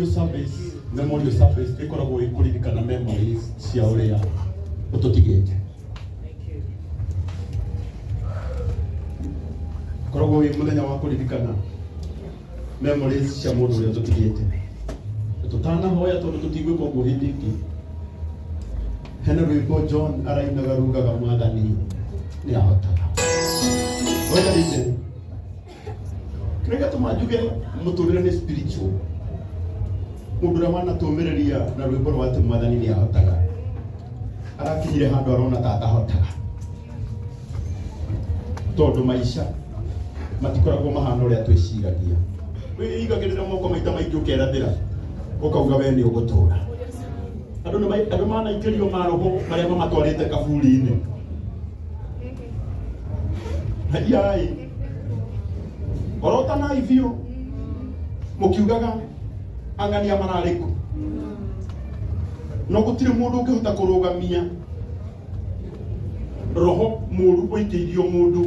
Memorial service, memorial service ĩkoragwo ĩ kũririkana memories cia ũrĩa ũtũtigĩte. Koragwo wĩ mũthenya wa kũririkana memories cia mũndũ ũrĩa ũtũtigĩte. Tũtanahoya tondũ tũtigwĩka ũguo hĩndĩ ĩngĩ. Hena rwĩmbo John arainaga rugaga mwathani nĩ ahotaga. Ngoja DJ. Kĩrĩa gĩatũma njuge mũtũrĩre nĩ spiritual. Mũndũ ũrĩa wanatũmĩrĩria na rwĩmbo rwa atĩ mwathani nĩ ahotaga. Arakinyire handũ arona ta atahotaga. Tondũ maica matikoragwo mahana ũrĩa twĩciragia. Wĩigagĩrĩra moko maita maingĩ ũkerathĩra ũkauga we nĩ ũgũtũra. Andũ nĩ andũ manaikĩrio maroho marĩa mamatwarĩte kaburi-inĩ. Haiai. Orotanai biũ mũkiugaga ang'ania mararĩ kũ. No gũtirĩ mũndũ ũngĩhota kũrũgamia roho mũru ũikĩirio mũndũ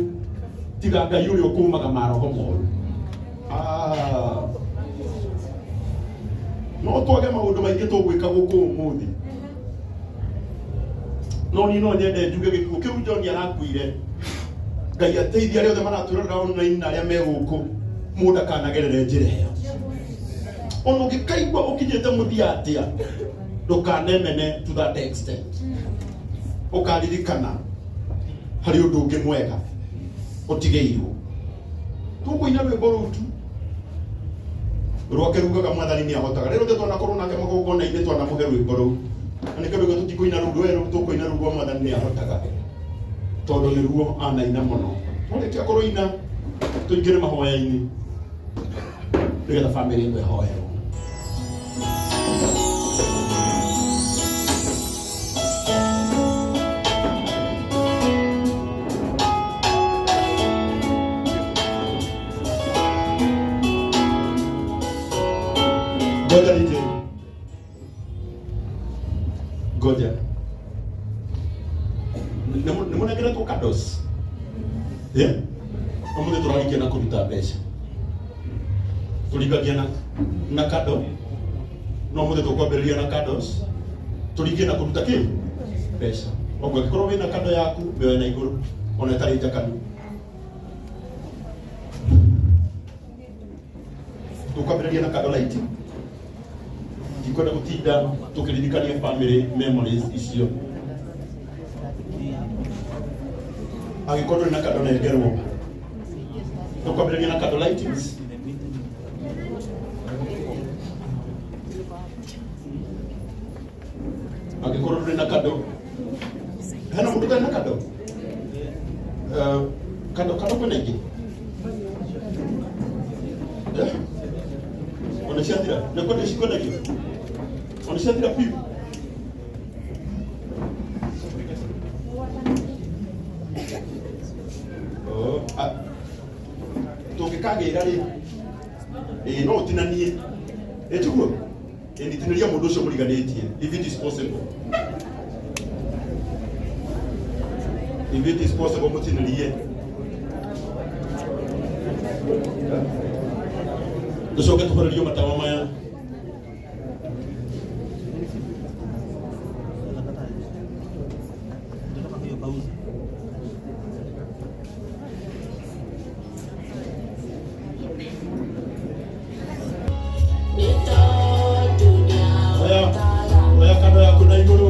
tiga Ngai ũrĩa ũkũmaga maroho moru. Ah. No twage maũndũ maingĩ tũgwĩka gũkũ ũmũthĩ no niĩ no nyende njuge gĩkuũ kĩu John arakuire Ngai ateithie arĩa othe maratwĩrorera online na arĩa me gũkũ mũndũ akanagerere njĩra ĩyo ona ũngĩkaigua ũkinyĩte mũthia atĩa ndũkanemene to that extent ũkaririkana harĩ ũndũ ũngĩ mwega ũtigĩirwo tũkũina rwĩmbo rũu tu rwake rugaga mwathani nĩ ahotaga rĩrĩa othe twanakorwo nake magongona-inĩ twanamũhe rwĩmbo rũu na nĩkĩo rwĩmbo tũtikũina rũu rwerũ tũkũina rũu rwa mwathani nĩ ahotaga tondũ nĩruo anaina mũno twarĩkia kũrũina tũingĩre mahoya-inĩ nĩgetha bamĩrĩ ĩno ĩhoerwo. Ngoja DJ. Ngoja. Nĩ mũnengeretwo kados? Yeah? Ũmũthĩ tũrarikia na kũruta mbeca. Tũringagia na kado. No ũmũthĩ tũkwambĩrĩria na kados. Tũringie na kũruta kĩ? Mbeca. Ũguo angĩkorwo wĩna kado yaku, mĩoe na igũrũ ona ĩtarĩ njakanu. Tũkwambĩrĩria na kado light. Ndikwenda gũtinda tũkĩririkania family memories icio. Angĩkorwo ndũrĩ na kado nengerwo. Tũkwambĩrĩria na kado lightings. Angĩkorwo ndũrĩ na kado, hena mũndũ ũtarĩ na kado? Eh, kado kado kwĩna ingĩ? Eh? Ona ciathira, nĩ kwenda cikwendagio? Ona ciathira biũ? Oh, ah, tũngĩkagĩra rĩ, ĩĩ no ũtinanie, ĩ tiguo? Ĩnitinĩria mũndũ ũcio mũriganĩtie, if it is possible. If it is possible mũtinĩrie. Tũcoke tũhorerio matawa maya. Oya, oya kando yaku na igũrũ.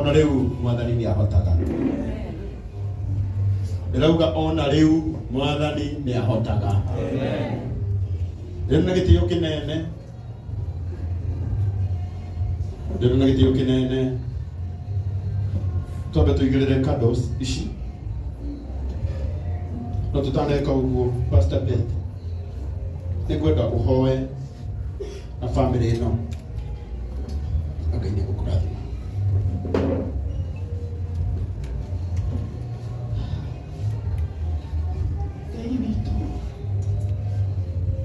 Ona rĩu Mwathani nĩ ahotaga. Ndĩrauga ona rĩu Mwathani nĩ ahotaga. Ndĩrĩ na gĩtĩo kĩnene, ndĩrĩ na gĩtĩo kĩnene, twambe tũigĩrĩre candles ici. No tũtaneka ũguo, Pastor Beth, nĩngwenda ũhoe na famĩlĩ ĩno na Ngai nĩ egũkũrathima. Ngai witũ,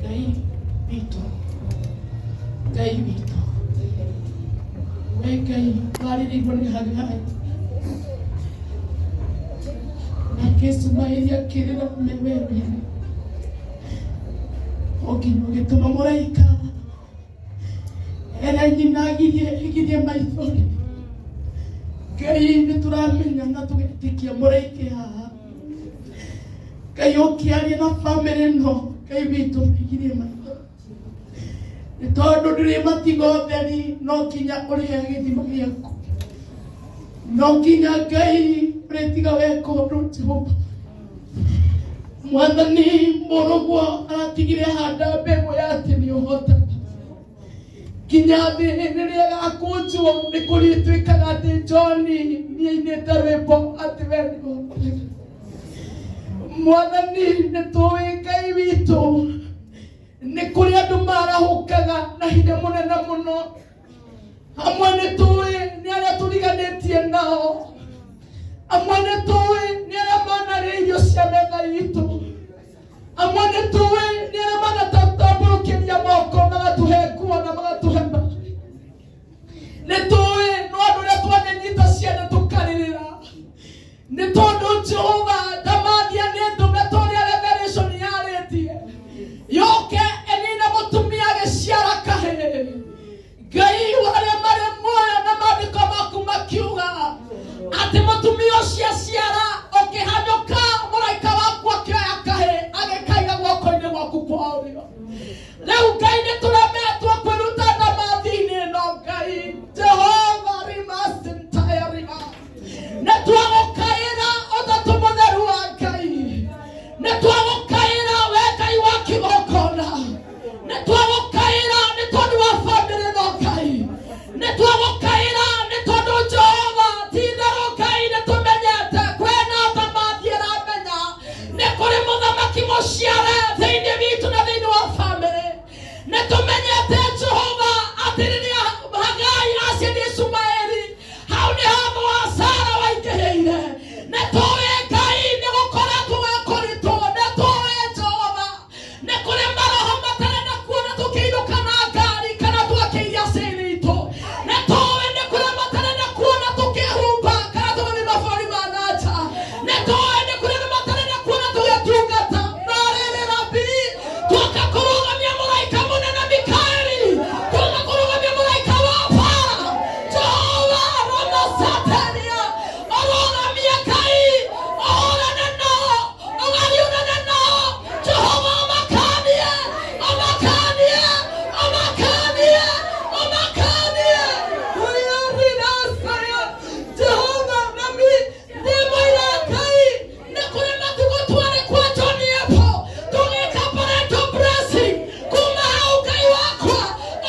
Ngai witũ, Ngai witũ, we Ngai warĩrĩirwo nĩ Hagai nake Ismaili akĩrĩra me werũ-inĩ o nginya ũgĩtũma mũraika ere nyina agirie igirie maithori. Ngai, nĩ tũramenya na tũgetĩkia mũraika haha. Ngai, ũkĩaria na bamĩrĩ ĩno, Ngai witũ, igirie maithori nĩ tondũ ndũrĩ matigo theri, no nginya ũrĩhe gĩthima gĩaku, no nginya Ngai ũrĩtiga weka ũndũ. Jehova Mwathani, mũrũguo aratigire handa mbegũ ya atĩ nĩ ũhotaga nginya thĩ rĩrĩa ĩgakũnjwo. Nĩ kũrĩ ĩtuĩkaga atĩ John nĩ ainĩte rwĩmbo atĩ we nĩ ũhotaga. Mwathani, nĩ tũĩ Ngai witũ nĩ kũrĩ andũ marahũkaga na hinya mũnene mũno. Amwe nĩ tũĩ nĩ arĩa tũriganĩtie nao, amwe nĩ tũĩ nĩ arĩa manarĩa irio cia metha itũ, amwe nĩ tũĩ nĩ arĩa manatambũrũkĩria moko magatũhe nguo na magatũhe maĩ. Nĩ tũĩ no andũ arĩa twanyenyita ciana tũkarĩrĩra nĩ tondũ Jehova ndamathia nĩ ndũme ta ũrĩa revelation yarĩtie yoke ĩnine mũtumia agĩciara kahĩĩ. Ngai, arĩa marĩ muoyo na maandĩko maku makiuga atĩ mũtumia ũcio aciara ũkĩhanyũka mũraika waku akĩoya kahĩĩ agĩkaiga guoko-inĩ gwaku kwa ũrĩo. Rĩu Ngai, nĩ tũremetwo kwĩruta ndamathi-inĩ ĩno. Ngai Jehova rimasintayarima, nĩ twagũkaĩra ũtatũ mũtheru wa Ngai, nĩ twagũkaĩra we Ngai wa kĩgongona, nĩ twagũkaĩra nĩ tondũ wa bamĩrĩ ĩno. Ngai, nĩ twagũkaĩra nĩ tondũ Jehova ti itherũ Ngai nĩ tũmenyete kwĩna thamathi ĩramenya nĩ kũrĩ mũthamaki mũciare thĩinĩ witũ na thĩinĩ wa bamĩrĩ. Nĩ tũmenyete Jehova atĩ rĩrĩa Hagai aciarire Ishumaeli, hau nĩ handũ wa Sara waingĩhĩire. Nĩ tũĩ Ngai nĩ gũkoretwo gwĩ kũritũ. Nĩ tũĩ Jehova nĩ kũrĩ maroho matarenda kuona tũkĩinũka na ngari kana twakĩiria cĩrĩ itũ. Nĩ tũĩ nĩ kũrĩ matarenda kuona tũkĩhumba kana tũgĩthiĩ mabũrũri ma na nja. Nĩ tũĩ nĩ kũrĩ andũ matarenda kuona tũgĩtungata. No rĩrĩ, Rabi, twoka kũrũgamia mũraika mũnene Mikaeli, twoka kũrũgamia mũraika wa bara Jehova ramasatania ũrũgamie Ngai, ũhũrane nao, ũgariũrane nao. Jehova, ũmakanie, ũmakanie, ũmakanie, ũmakanie. Ũyũrinasaya Jehova nami ndĩ mũira Ngai nĩ kũrĩ matukũ twarĩ kwa John Apple tũgĩka parental blessing. Kuma hau, Ngai wakwa,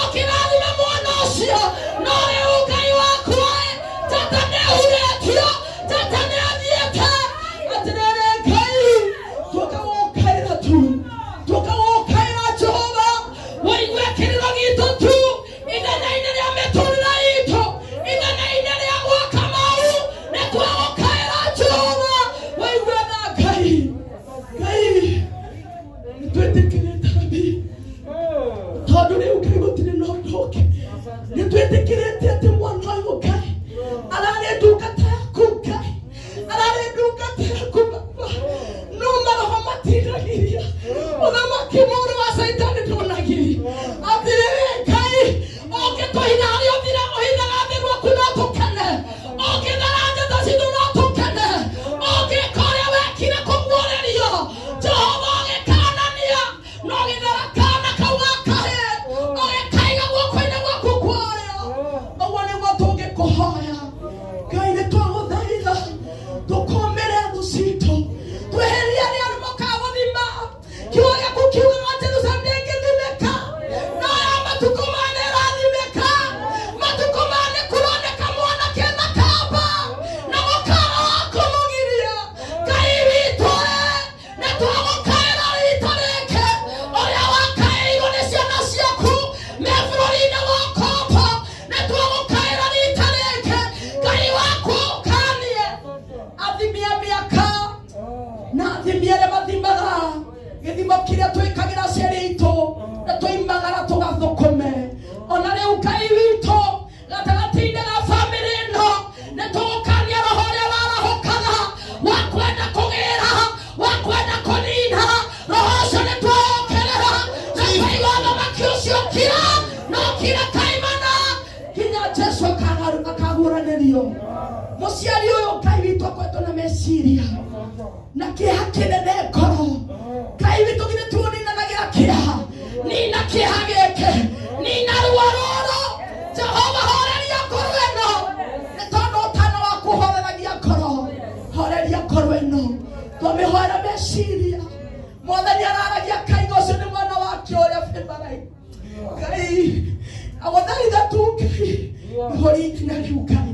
ũkĩrathima mwana ũcio. No rĩu, Ngai wakwa, tata nĩ ahurĩtio, tata nĩ athiĩte. Atĩrĩrĩ Ngai, tũkagũkaĩra tu, tũkagũkaĩra Jehova, wĩigue kĩrĩro gitũ tu ithenya-inĩ rĩa mĩtũrĩre itũ, ithenya-inĩ rĩa gwaka mau. Nĩ twagũkaĩra Jehova, wĩigue na Ngai. Ngai, nĩ twĩtĩkĩrĩte Rabi, tondũ rĩu Ngai gũtirĩ na ũndũ ũngĩ. Nĩ twĩtĩkĩrĩte atĩ mwana ũyũ, Ngai, ararĩ ndungata yaku. Ngai, ararĩ ndungata yaku baba, no maroho matiragiria ũthamaki mũũru wa Caitani ndũnagiria. Atĩrĩrĩ Ngai, ũngĩtũhitha harĩa ũthira ũhithaga thĩ gwaku, no tũkene. Ũngĩthara njata citũ, no tũkene. Ũngĩka ũrĩa wekire kũguũrĩrio Jehova, ũgĩkanania na ũgĩthara kana kau ga kahĩĩ ũgĩkaiga guoko-inĩ gwaku kwa ũrĩo, ũguo nĩguo. Kũguũranĩrio mũciari ũyũ Ngai witũ akoretwo na meciria na kĩeha kĩnene ngoro. Ngai witũ githĩ tuoninanagira kĩeha, nina kĩeha gĩkĩ, nina ruo rũrũ. Jehova, horeria ngoro ĩno, nĩ tondũ ũtana waku ũhoreragia ngoro. Horeria ngoro ĩno, twamĩhoera meciria. Mwathani araragia kaiga ũcio nĩ mwana wake ũrĩa favorite. Ngai agũthaitha tu Ngai, ihũri ikinya rĩu Ngai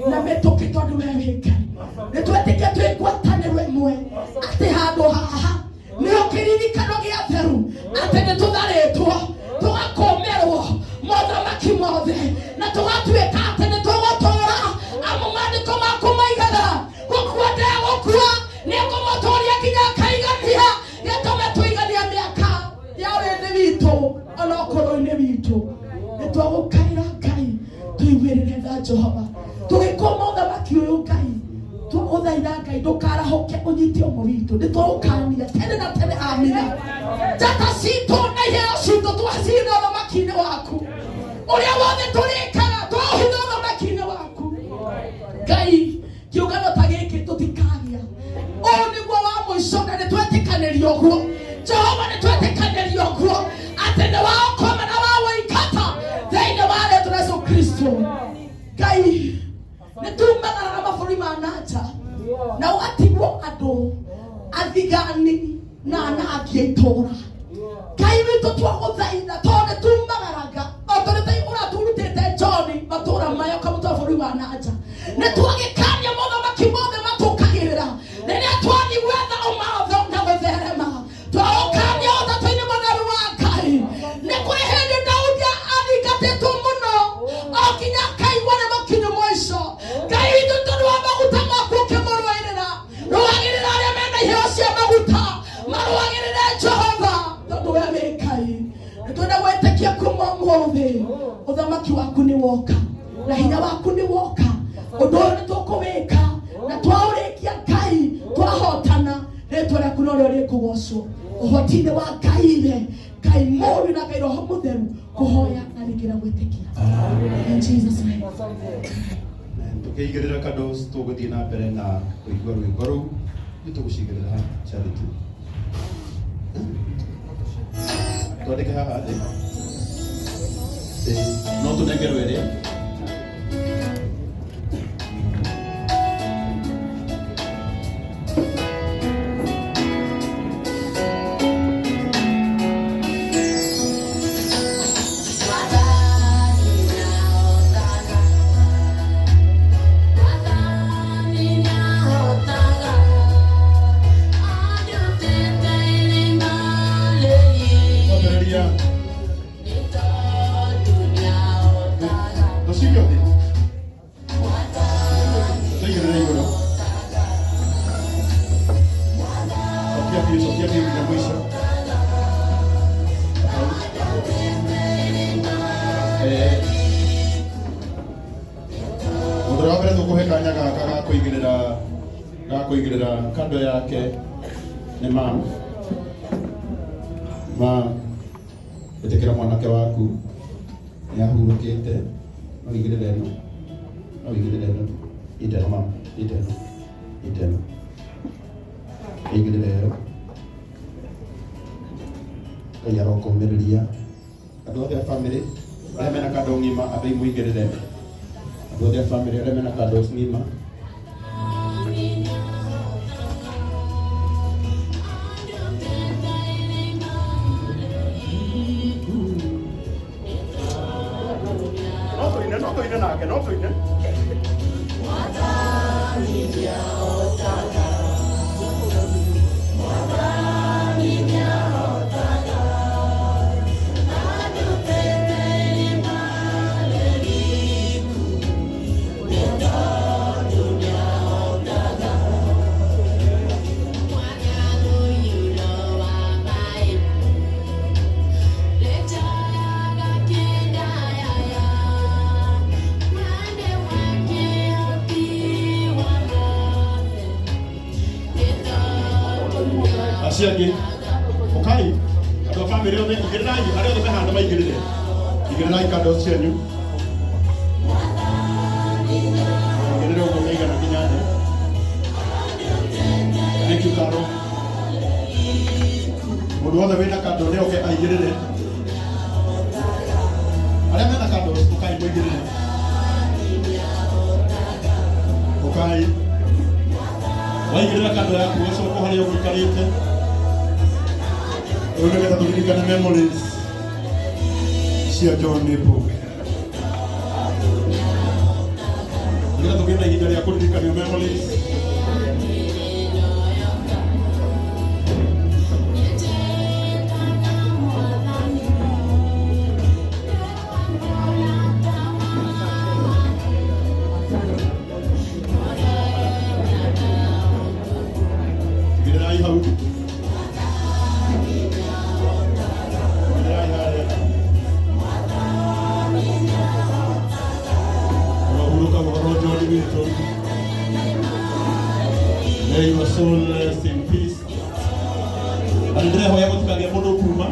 na mĩtũkĩ, tondũ we wĩ Ngai. Nĩ twetĩkia twĩ ngwatanĩro ĩmwe atĩ handũ haha nĩho kĩririkano gĩa theru, atĩ nĩ tũtharĩtwo, tũgakũmĩrwo mothamaki mothe, na tũgatuĩka atĩ nĩ tũgũtũra, amu maandĩko maku maigaga gũkua ndegũkua, nĩ ngũmũtũria nginya akaigania. Gĩtũme tũigania mĩaka ya wĩthĩ witũ ona ũkũrũ-inĩ witũ. Nĩ twagũkaĩra Ngai, tũiguĩrĩre tha Jehova, tũgĩkũma ũthamaki ũyũ. Ngai, twagũthaitha Ngai, ndũkarahũke ũnyite ũmwe witũ. Nĩ twagũkania tene na tene, amina. Njata citũ na iheo citũ twacitha ũthamaki-inĩ waku, ũrĩa wothe tũrĩkaga twaũhitha ũthamaki-inĩ waku. Ngai, kĩũngano ta gĩkĩ tũtikagĩa, ũũ nĩguo wa mũico, na nĩ twetĩkanĩria ũguo. Jehova, nĩ twetĩkanĩria ũguo atĩ nĩ wa ũkoma na wa wĩikata thĩinĩ wa rĩtwa Yesu Kristo. Ngai, nĩ tumagaraga mabũrũri ma nanja na ũgatigwo andũ athigani na anangi a itũũra. Ngai witũ, twagũthaitha, tondũ nĩ tumagaraga o tondũ tai ũraturutĩte John matũũra maya ũkamũtwara bũrũri wa nanja. Nĩ twagĩkania mothamaki mothe matũkagĩrĩra rĩrĩa twathiĩ gwetha ũmatho na gũtherema. Twaũkania ũtatũ-inĩ mũtheru wa Ngai. Nĩ kũrĩ hĩndĩ Daudi athingatĩtwo mũno o nginya akaigua nĩ mũkinyu mũico. Ngai witũ, tondũ wa maguta maku ũkĩmũrũĩrĩra, rũagĩrĩra arĩa mena iheo cia maguta, marũagĩrĩre Jehova, tondũ we wĩ Ngai. Nĩ twenda gwĩtĩkia kuma ũmũthĩ ũthamaki waku nĩ woka na hinya waku nĩ woka. Ũndũ ũyũ nĩ tũkũwĩka na twaũrĩkia Ngai, twahotana, rĩtwa rĩaku norĩo rĩkũgocwo ũhoti-inĩ wa Ngai Ithe, Ngai Mũriũ na Ngai Roho Mũtheru. Kũhoya na rĩngĩ na gwĩtĩkia, in Jesus name. Tũkĩigĩrĩra candles, tũgũthiĩ na mbere na kũigua rwĩmbo rũu. Nĩ tũgũcigĩrĩra haha, Charity, twandĩke haha thĩ. Ĩĩ, no tũnengerwo ĩrĩa. Kwambĩrĩria tũcige thĩ, tũigĩrĩre igũrũ. Cokia biũ, cokia biũ nginya mũico. Hau. Mũndũ ũrĩa wa mbere tũkũhe kanya gaka ga kũigĩrĩra kando yake nĩ mam. Mam, ĩtĩkĩra mwanake waku nĩ ahurũkĩte. No igĩrĩre ĩno, no igĩrĩre ĩno tu. Ite ĩno, mam, ite ĩno, ite ĩno, ĩigĩrĩre ĩyo. Ngai arokũmĩrĩria. Andũ othe a bamĩrĩ arĩa mena kando ng'ima, ambai mũigĩrĩre. Andũ othe a bamĩrĩ arĩa mena kando ng'ima. No tũine, no tũine nake, no tũine. Acio angĩ ũkai, andũ a bamĩrĩ othe, igĩrĩrai. Arĩa othe mehanda maigĩrĩre, igĩrĩrai kando cianyu. Thank you, Karo. Mũndũ wothe wĩna kando nĩ oke aigĩrĩre. Arĩa mena kando ũkai mũigĩrĩre. Ũkai. Waigĩrĩra kando yaku ũcoke harĩa ũgũikarĩte. Rĩu nĩgetha tũririkane memories cia John Nipo. Nĩgetha tũgĩe na ihinda rĩa kũririkanio memories. Igĩrĩrai hau. Igĩrĩrai harĩa. Ũrohurũka buhoro John witũ. May your soul rest in peace. Na nĩ ndĩrehoya gũtikagĩe mũndũ kuma.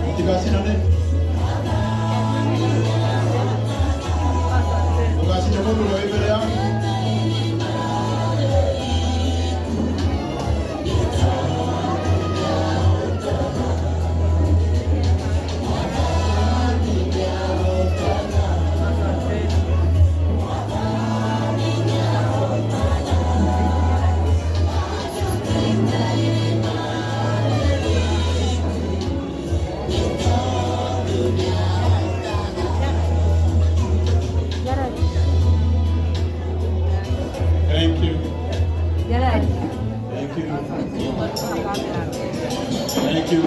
Mũtigacinane. Ndũgacine mũndũ ũrĩa wĩ mbere yaku. Thank you. Thank you. Thank you.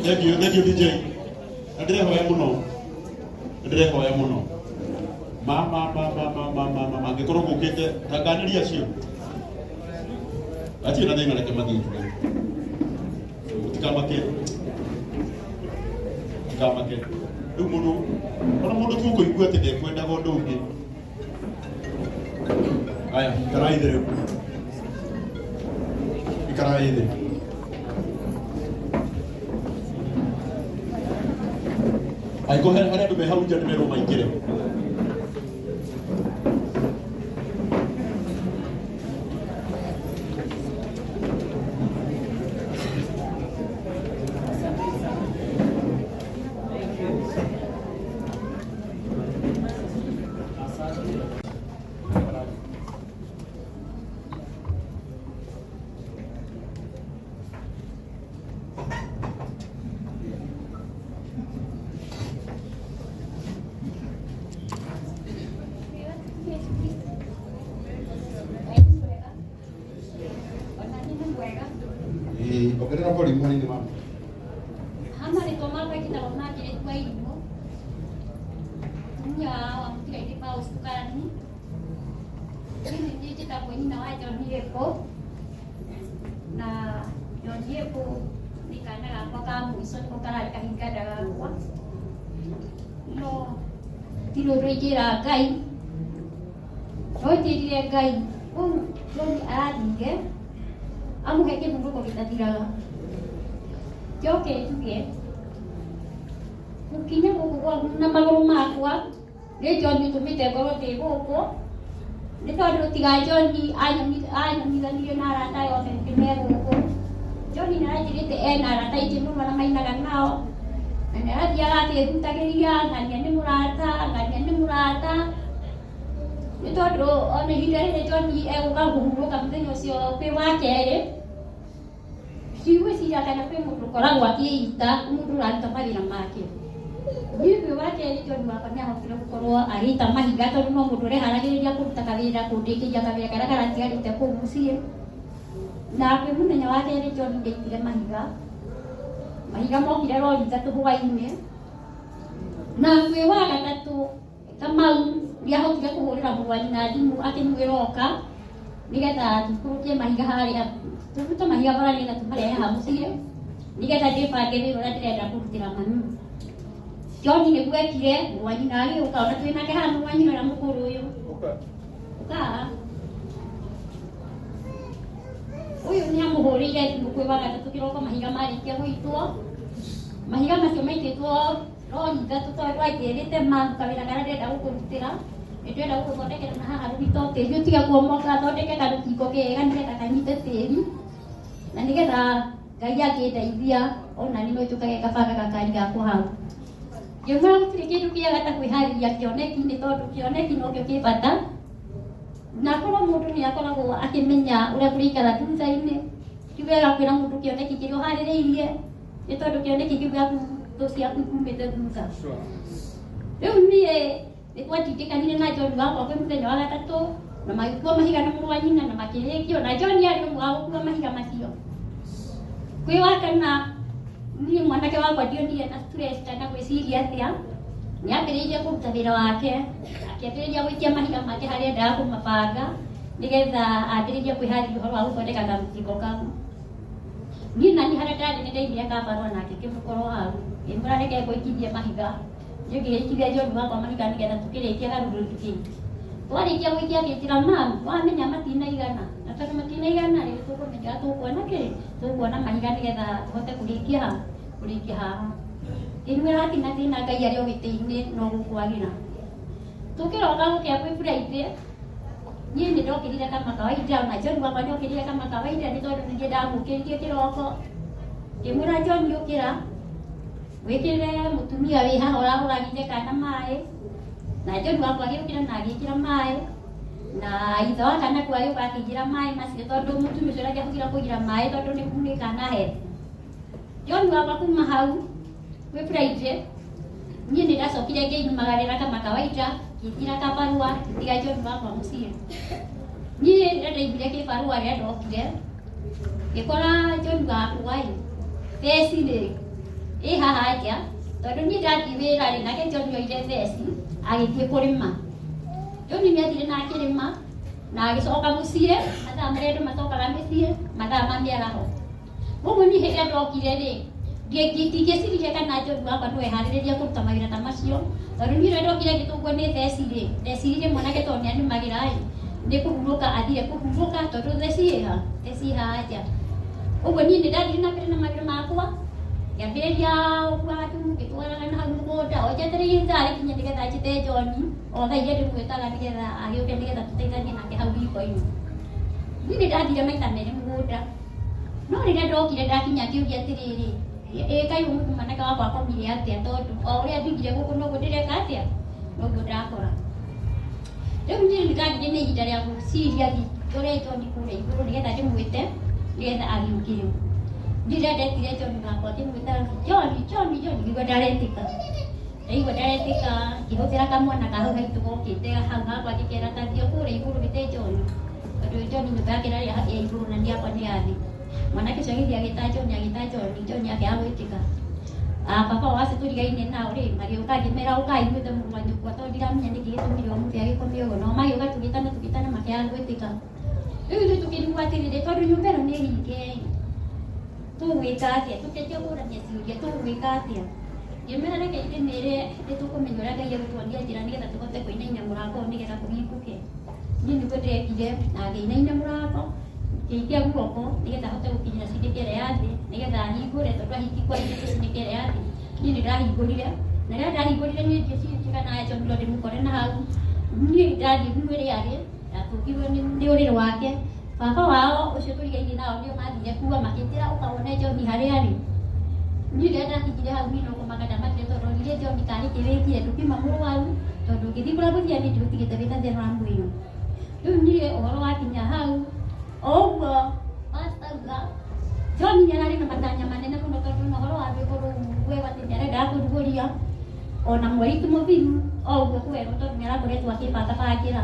Thank you. Thank you, DJ. Na ndĩrehoya mũno. Na ndĩrehoya mũno. Ma ma ma ma ma ma ma ma mangĩkorwo mũkĩte tanganĩria acio. Acio na thĩna reke mathiĩ tu. Mũtikamake. Mũtikamake. Rĩu mũndũ ona mũndũ tu ũkũigua atĩ ndekwendaga ũndũ ũngĩ. Aya, ikarai thĩ rĩu. Ikarai thĩ. Angĩkorwo harĩ andũ me hau nja nĩmerwo maingĩre. Ĩĩ, ongerera volume hanini mama. Marĩtwa makwa njĩtagwo Margaret Wairimũ, mũtumia wa mũtigairĩ Paul Sukani. Niĩ nĩ niĩ njĩtagwo nyina wa John Yeko, na John Yeko nĩ kana gakwa ka mũico nĩko kararĩ kahinganda gakwa, no ndirĩ ũndũ ingĩra Ngai, no njĩrire Ngai ũyũ John arathire amũhe kĩhurũko gĩtathiraga. Njoke njuge gũkinya gũkũ gwaku na magũrũ makwa nĩ John ũtũmĩte ngorwo ndĩ gũkũ, nĩ tondũ tiga John anyonithanirie na arata aya othe nĩ me gũkũ. John nĩ aranjĩrĩte ena arata aingĩ mũno na mainaga nao, na nĩ arathiaga akĩhutagĩria ng'ania nĩ mũrata, ng'ania nĩ mũrata. Nĩ tondũ ona ihinda rĩrĩ John egũka kũhurũka mũthenya ũcio kwĩ wa kerĩ, ndigwĩciria kana kwĩ mũndũ ũkoragwo akĩita mũndũ ũraruta mawĩra make. Niĩ kwĩ wa kerĩ John wakwa nĩ ahotire gũkorwo agĩita mahiga tondũ no mũndũ ũreharagĩrĩria kũruta kawĩra, kũndĩkĩria kawĩra karĩa karatigarĩte kũu mũciĩ. Na kwĩ mũthenya wa kerĩ John nĩaitire mahiga. Mahiga mokire rori ithatũ hwaĩ-inĩ. Na kwĩ wa gatatũ Kamau nĩahotire kũhũrĩra mũrũ wa nyina thimũ akĩmwĩra oka nĩgetha tũikũrũkie mahiga harĩa, tũrute mahiga bara nĩgetha tũmarehe haha mũciĩ nĩgetha ndĩbange wĩra ũrĩa ndĩrenda kũrutĩra mami. John nĩguo ekire, mũrũ wa nyina agĩũka, ona twĩ nake haha mũrũ wa nyina ũrĩa mũkũrũ ũyũ. Ũka haha. Ũyũ nĩ amũhũrĩire thimũ kwĩ wa gatatũ kĩroko mahiga marĩkia gũitwo. Mahiga macio maitĩtwo rori ithatũ tondũ anjĩrĩte mamu kawĩra karĩa ndĩrenda gũkũrutĩra nĩ ndĩrenda gũgũthondekera na haha rũgito tĩri ũtige kuomoka, thondeke karũthingo kega nĩgetha kanyite tĩri na nĩgetha Ngai angĩndeithia ona niĩ no njũkage ngabanga gakari gakwa hau. Ngĩmwĩra gũtirĩ kĩndũ kĩega ta kwĩharĩria kĩoneki nĩ tondũ kĩoneki nokĩo kĩ bata, na korwo mũndũ nĩ akoragwo akĩmenya ũrĩa kũrĩikara thutha-inĩ, ti wega kwĩra mũndũ kĩoneki kĩrĩa ũharĩrĩirie nĩ tondũ kĩoneki kĩu gĩaku thũ ciaku ikumĩte thutha. Rĩu niĩ nĩ twatindĩkanire na John wakwa kwĩ mũthenya wa gatatũ na magĩkua mahiga na mũrũ wa nyina na makĩrĩkio, na John arĩ ũmwe wa gũkua mahiga macio. Kwĩ wa kana niĩ mwanake wakwa ndionire na stress kana gwĩciria atĩa, nĩ ambĩrĩirie kũruta wĩra wake, akĩambĩrĩria gũikia mahiga make harĩa endaga kũmabanga nĩgetha ambĩrĩrie kwĩharĩria ũhoro wa gũthondeka karũthingo kau. Niĩ nani harĩa ndarĩ nĩ ndaigire kabarũa nake ngĩmũkorwo hau, ngĩmwĩra reke ngũikithie mahiga. Niĩ ngĩgĩikithia John wakwa mahiga nĩgetha tũkĩrĩkie garũrũri kĩu. Twarĩkia gũikia akĩnjĩra mam, wamenya matinaigana, na tondũ matinaigana rĩ, tũkũmenya tũkuona kĩ, tũkuona mahiga nĩgetha tũhote kũrĩkia ha, kũrĩkia haha. Ngĩmwĩra hatirĩ na thĩna Ngai arĩ o gĩtĩ-inĩ no gũkwagĩra. Tũkĩroka gũkĩa kwĩ Friday, niĩ nĩ ndokĩrire kama kawaida, ona John wakwa nĩ okĩrire kama kawaida nĩ tondũ nĩ niĩ ndamũkĩririe kĩroko. Ngĩmwĩra John ũkĩra, wĩkĩrĩre mũtumia wĩ haha ũrahũragĩire kana maĩ. Na John wakwa agĩũkĩra na agĩkĩra maĩ, na ithe wa kana kau agĩũka akĩingĩra maĩ macio tondũ mũtumia ũcio ndangĩahotire kũingĩra maĩ tondũ nĩ kunĩka na he. John wakwa kuma hau kwĩ Friday, niĩ nĩ ndacokire ngĩinumagarĩra kama kawaida, ngĩthiĩra kabarũa, ngĩtiga John wakwa mũciĩ. Niĩ rĩrĩa ndaiguire kĩbarũa rĩrĩa ndokire, ngĩkora John wakwa ĩ, theci rĩ, ĩ haha nja, tondũ niĩ ndathiĩ wĩra rĩ, nake John oire theci, agĩthiĩ kũrĩma. John nĩ athire na akĩrĩma, na agĩcoka mũciĩ, mathaa marĩa andũ macokaga mĩciĩ, mathaa ma mĩaraho. Ũguo niĩ hĩndĩ ĩrĩa ndokire rĩ, ndingĩciririe kana John wakwa no eharĩrĩrie kũruta mawĩra ta macio, tondũ niĩ rĩrĩa ndokire ngĩtũngwo nĩ theci rĩ, ndeciririe mwanake tondũ nĩ anĩmagĩra ĩ, nĩ kũhurũka athire kũhurũka tondũ theci ĩ ha, theci ĩ haha nja. Ũguo niĩ nĩ ndathire na mbere na mawĩra makwa, ngĩambĩrĩria gũkua gathumu ngĩtwaraga na hau mũgũnda, o njetereire ithaa rĩkinye nĩgetha njĩte John, o thaa iria ndĩmwĩtaga nĩgetha agĩũke nĩgetha tũteithanie nake hau riko-inĩ. Niĩ nĩ ndathire maita merĩ mũgũnda. No rĩrĩa ndokire ndakinya ngĩũria atĩrĩrĩ, ĩ kaĩ ũmũthĩ mwanake wakwa akomire atĩa tondũ o ũrĩa ndigire gũkũ noguo ndĩreka atĩa, noguo ndakora. Rĩu niĩ nĩ ndagĩire na ihinda rĩa gwĩciria thiĩ ndore John kũrĩa igũrũ nĩgetha ndĩmwĩte nĩgetha agĩũkĩre. Niĩ rĩrĩa ndetire John wakwa ngĩmwĩta John, John, John, ngĩigua ndaretĩka. Ndaigua ndaretĩka ngĩhũthĩra kamwana ka hau haitũ gokĩte hau hakwa ngĩkera ta thiĩ kũrĩa igũrũ wĩte John. Tondũ John nyũmba yake ĩrarĩ ya igũrũ na niĩ yakwa nĩ ya thĩ. Mwanake ũcio agĩthiĩ agĩta John, agĩta John, John akĩaga gwĩtĩka. Baba wao acio tũrigaine nao rĩ, magĩũka ngĩmera ũkai mwĩte mũrũ wa nyũkwa tondũ ndiramenya nĩkĩ gĩtũmire ũmũthĩ agĩkome ũguo. Nao magĩũka tũgĩtana tũgĩtana makĩaga gwĩtĩka. Rĩu ithuĩ tũkĩrigwo atĩrĩrĩ, tondũ nyũmba ĩno nĩ hinge ĩ, tũgwĩka atĩa? Tũkĩanjia kũrania ciũria, tũgwĩka atĩa? Ngĩmera reke ndĩmere nĩ tũkũmenya ũrĩa Ngai egũtuonia njĩra nĩgetha tũhote kũinaina mũrango ũyũ nĩgetha kũhingũke. Niĩ nĩguo ndekire na ngĩinaina mũrango, ngĩikia guoko nĩgetha hote gũkinyĩra ciringi ĩrĩa ya thĩ nĩgetha hingũre tondũ kwahingĩtwo ciringi ĩrĩa ya thĩ. Niĩ nĩ ndahingũrire na rĩrĩa ndahingũrire niĩ ndiecirĩtie kana John no ndĩmũkore na hau. Niĩ ndathiĩ mwĩrĩ arĩ ndatũngirwo nĩ ũrĩrĩ wake. Baba wao ũcio tũrigaine nao nĩo mathire kuo makĩnjĩra ũka wone John harĩa arĩ. Niĩ rĩrĩa ndakinyire hau niĩ no kũmaka ndamakire tondũ ndonire John tarĩ kĩ wĩkire ndũkiuma mũrwaru. Tondũ ũngĩthiĩ kũrĩa mũthia nĩ ndĩũtigĩte wĩna thĩna wa mwĩrĩ. Rĩu niĩ ũhoro wakinya hau o ũguo pastor auga John nĩ ararĩ na matanya manene mũno tondũ na ũhoro wa rwĩmbo rũu wega atĩ nĩ arendaga kũrugũria ona mweri ti mũthiru o ũguo kwerwo tondũ nĩ arakoretwo akĩbangabangĩra.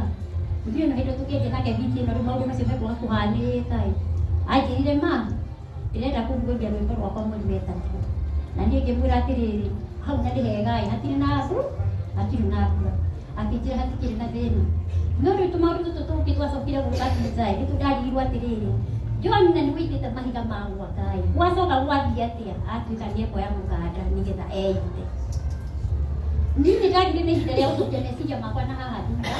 Ndiũĩ na hĩndĩ tũkĩanjia nake wiki ĩno rĩu maũndũ macio mekwaga kũhanĩka ĩ. Anjĩrire ma ndĩrenda kũrugũria rwĩmbo rwakwa mweri wa ĩtatũ. Na niĩ ngĩmwĩra atĩrĩrĩ hau na nĩ hega ĩ hatirĩ na mbura hatirĩ na mbura. Akĩnjĩra hatikĩrĩ na thĩna. No rĩu tũmaũndũ tũtũ tũngĩ twacokire gũka thutha ĩ nĩtũ ndarigirwo atĩrĩrĩ John na nĩ wĩitĩte mahiga ma gwaka ĩ gwacoka gwathiĩ atĩa atuĩka nĩ ekuoya mũkanda nĩgetha eite. Niĩ nĩ ndagire na ihinda rĩa gũcokia meciria makwa na haha thutha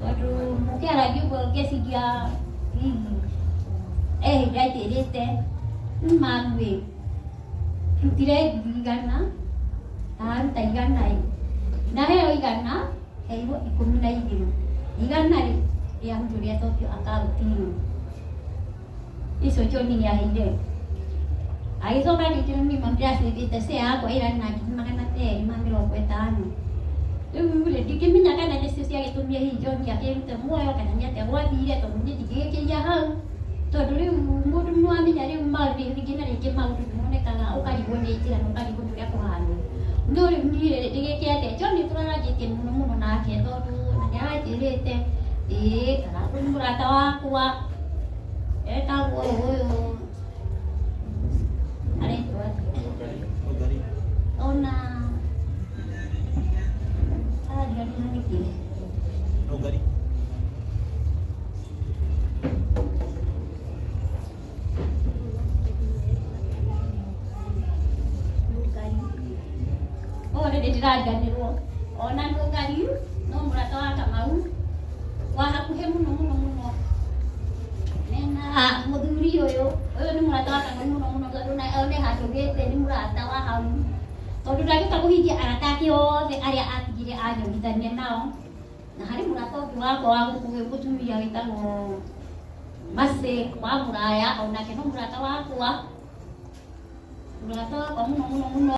tondũ mũkĩaragia ũguo ngeciria hihi he hĩndĩ anjĩrĩte mamu ĩ ndutire ngiri igana aruta igana ĩ na heo igana heirwo 12 igana rĩ rĩahutio rĩacokio akaunti-inĩ icio John nĩ aheire. Agĩcoka agĩkĩra niĩ ma ndĩracĩbĩte share yakwa ĩrarĩ na ngiri 250. Rĩu rĩ ndingĩmenya kana nĩcio ciagĩtũmire hihi John akĩrute muoyo kana nĩ atĩa gwathire tondũ niĩ ndingĩgĩkĩria hau tondũ rĩu mũndũ nĩ wamenya rĩu maũndũ rĩngĩ na rĩngĩ maũndũ nĩ monekaga ũkarigwo nĩ njĩra na ũkarigwo nĩ ũrĩa kũhana. No rĩu niĩ rĩ ndĩgĩke atĩa John nĩ tũraranĩtie mũno mũno nake tondũ na nĩ aranjĩrĩte ĩĩ kana nĩ mũrata wakwa etagwo ũyũ aretwo atĩa ona arariganĩrwo nĩkĩ. Nũngari already ndĩrariganĩrwo ona Nũngari no mũrata wa Kamau wa hakuhĩ mũno mũno mũno mena mũthuri ũyũ ũyũ nĩ mũrata wa Kamau mũno mũno tondũ one handũ gĩte nĩ mũrata wa hau tondũ ndangĩhota kũhingia arata ake othe arĩa atigire anyongithania nao. Na harĩ mũrata ũngĩ wakwa wa gũkuhĩ mũtumia wĩtagwo Mercy wa Mũraya onake no mũrata wakwa mũrata wakwa mũno mũno mũno.